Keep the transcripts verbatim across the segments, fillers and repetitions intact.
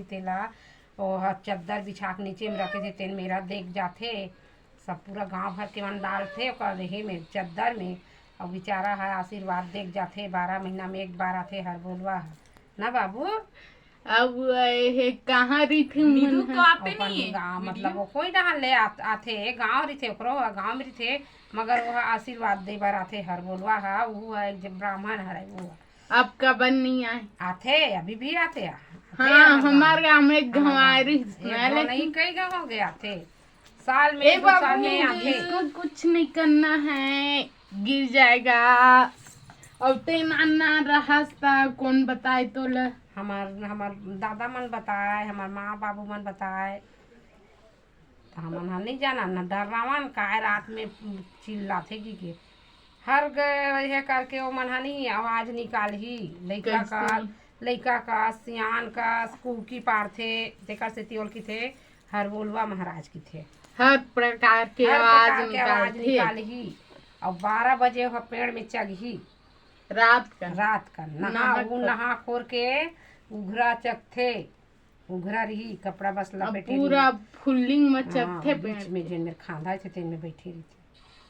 तेला ओह चद्दर बिछा के नीचे में रखे थे, तेन मेरा देख जाथे। सब पूरा गांव भर के मन डालथे ओकर रेहे में, चद्दर में। अउ बेचारा ह आशीर्वाद देख जाथे, बारह महीना में एक बार आथे हर बोलवा ह, ना बाबू? अब ये कहाँ रहिथे नीदू मन तो ह? आते अपन नहीं है, गाँव, मतलब, वीडियो। वो कोई डहार ले आत-, आथे, गाँव रहिथे, ओकरो ह गाँव में रहिथे, मगर वो ह आशीर्वाद दे बर आथे हर बोलवा ह, वो ह एक झन ब्राह्मण हरे, वो ह। अब काबर नहीं आए? आथे, अभी भी आथे, आथे हाँ, हमार हमार गाँव। गाँव में एक गाँव हमार आए रहिस एक ना, गाँव लेकिन नहीं, कई गाँव हो गए आथे, साल में, ए दो साल बाबू, में आथे। इसको कुछ नहीं करना है, गिर जाएगा। अउ तेन अन्ना रहस त कौन बताए तोला? हमार, हमार दादा मन बताए, हमार माँ बाबू मन बताए, त हमन ह नहीं जाना, न डरावन काय रात में चिल्लाथे कि के। हर ग-, ये करके वो मन ह नहीं आवाज निकालही, लइका का, कैसे? लइका का, सियान का, कुकी पारथे, तेकर सेती ओल किथे, हर बोलवा महाराज किथे। हर प्रकार के हर आवाज प्रकार के आवाज निकालथे। निकालही, अउ बारह बजे ओह पेड़ में चघही। रात का। रात का। नहा, नहा वो खोर। नहा खोर के उघरा चघथे, उघरा रही, कपड़ा बस अब लपेटे पूरा रही। फुल्लिंग में हाँ, चघथे बीच पेड़ में के। जेन मेर खांधा थे, तेन में बैठे रहिथे।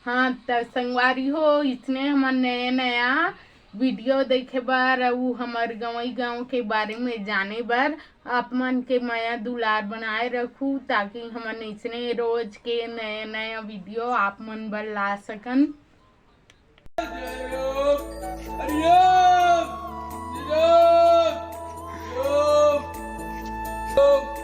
हाँ, त संगवारी हो, इसने हमर नया नया वीडियो देखे बर, अउ हमर गंवई गांव के बारे में जाने बर, आप मन के मया दुलार बनाए रखू, ताकि हमन इसने रोज के नया नया वीडियो आप मन बर ला सकन।